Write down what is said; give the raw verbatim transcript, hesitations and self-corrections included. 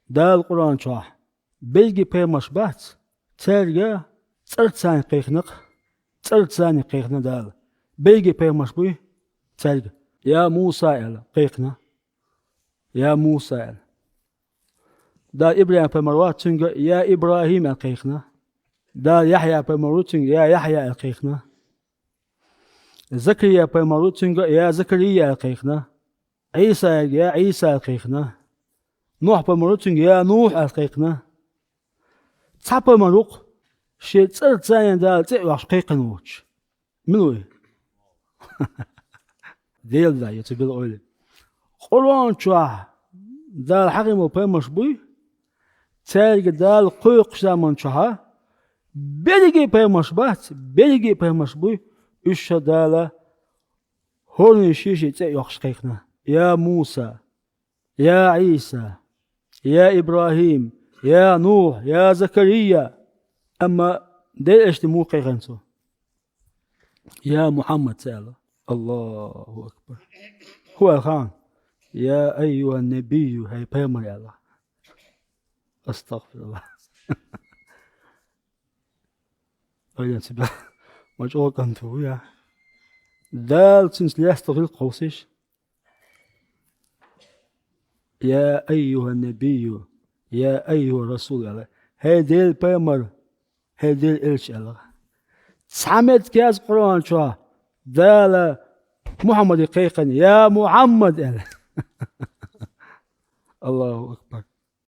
Дала Къуръан чохь берриге пайхамарш бац, цаьрга цӀарца кхайкхина-кх, цӀарца кхайкхина Дала. Берриге пайхамарш буй цаьрга: «Я Муса», – аьлла кхайкхина. «Я Муса», – аьлла. Дала ИбрахӀим пайхамар вац, цуьнга: «Я ИбрахӀим», – аьлла кхайкхина. Дала Яхьъя пайхамар ву, цуьнга: «Я Яхьъя», – аьлла кхайкхина. Закария пайхамар ву, цуьнга: «Я Закария», – аьлла кхайкхина. Ӏийсага: «Я Ӏийса», – аьлла кхайкхина. Нухь пайхамар ву, цуьнга: «Я Нухь», – аьлла кхайкхина. Цхьа пайхамар ву-кх, шен цӀарца Дала цӀе а йоккхуш кхайкхина воцуш. Мила ву и? Делан да, я цу билла ойла. Къуръан чохь Дала хьахийна болу пайхамарш буй, цаьрга Дала кхойкхучу заман чохьа берриге а пайхамарш бац, берриге а пайхамарш буй, уьш ша Дала хӀоранна шен-шен цӀе а йоккхуш кхайкхина: «Я Муса, я Ӏийса, я ИбрахӀим, я Нухь, я Закария». Амма Делан Элчане муха кхайкхина цо? «Я Мухьаммад», – ца аьлла. Аллаху акбар! ХӀун аьлла хаьий? «Я айюхӀан-набийю», хӀай пайхамар аьлла. АстагӀфируллахӀ. Ойла ца бе, ма чӀогӀа кӀант ву, я. Дала цуьнца лаьцна хилла кховсийша. «Я айюхӀан-набийю, я айюхӀар-расул», – аьлла. ХӀай Делан пайхамар, хӀай Делан элча аьлла. Цхьа меттиг яц Къуръан чохь Дала Мухьаммаде кхайкхина: «Я Мухьаммад», – аьлла. Аллаху акбар!